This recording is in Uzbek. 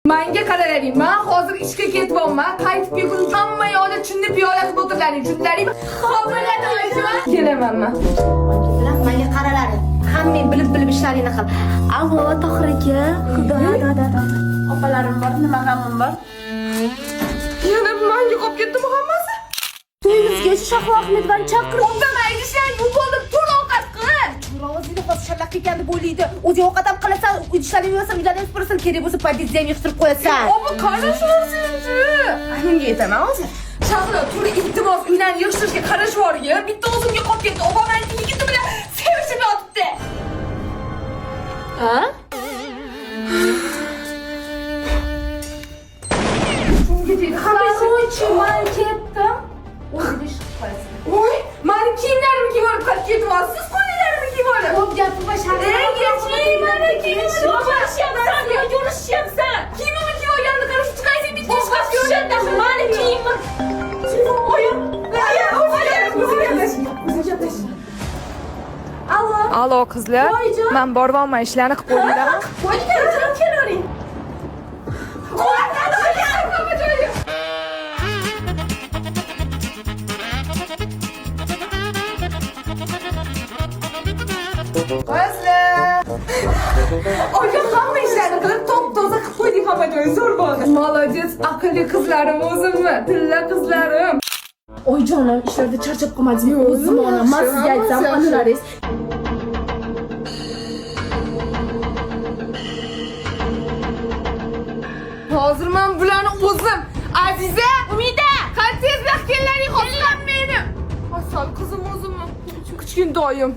Manga qaralaring, men hozir ishga ketyapman. Qaytib kelguncha hamma yoqda chinni piyola qilib o'tirlaring, tushundilaringmi? Xo'p, bo'ladi, oyijon. Kelaman men. Bilan menga qaralaring. Hammang bilib-bilib ishlaringni qil. Allo, Tohir aka. Xudo, da da da. Opalarim bor, nima g'amim bor? Yana manga qolib ketdimi hammasi? To'yimizga Shahlo Ahmedovani chaqir. Obdan aytishang, bu bo'ldi, tur ovqat qil. O'zini hozir sharlaq ekan deb o'ylaydi. O'zing ovqat ham qilasan, idishlaringni yuvasan, uylarni ham supurasan, kerak bo'lsa podyezdni ham yig'ishtirib qo'yasan. Obi qarashyapsan-chi. Unga aytaman hozir. Shahlo, tur iltimos uylarni yig'ishtirishga qarashib yuborgin. Bitta o'zimga qolib ketdi. Opam aytdi, yigiti bilan sevishib yotibdi. Ha? Shunga deydi, hammasi. Короче, man ketdim. O'zing ish qilib qo'yasan. Voy, mani kiyimlarimni kiyib olib qaytib ketyapsiz, qo'llarimni kiyib olib. Ko'p gapirma, Shahlo. Ey, keching, mana kiyimimni Yurishyapsan, yo yurishyapsan. Kiyimimni kiyib olganimda qarashib chiqaysan, bitta ish qilib Shunda mani kiyimim. Oyim, O'zi gaplash, o'zi gaplash. Allo. Alo qizlar, men boryapman, ishlarni qilib qo'yinglar. Qo'ying, kelavering. Hamma joyi. Qizlar. Oyim hamma ishlarni qilib, top-toza qilib qo'ydik hamma joyi, zo'r bo'ldi. Молодец, aqlli qizlarim o'zimmi, tilla qizlarim. Oyjonim, ishlarda charchab qolmadingizmi? Yo'q, O'zim onam, man yaxshi, sizga aytsam, hammasi yaxshi. anlaringiz. Hozir men bularni o'zim. Aziza, Umida, qani tezroq kellaring, hozir meni. Asal qizim o'zimmi? Kichkintoyim.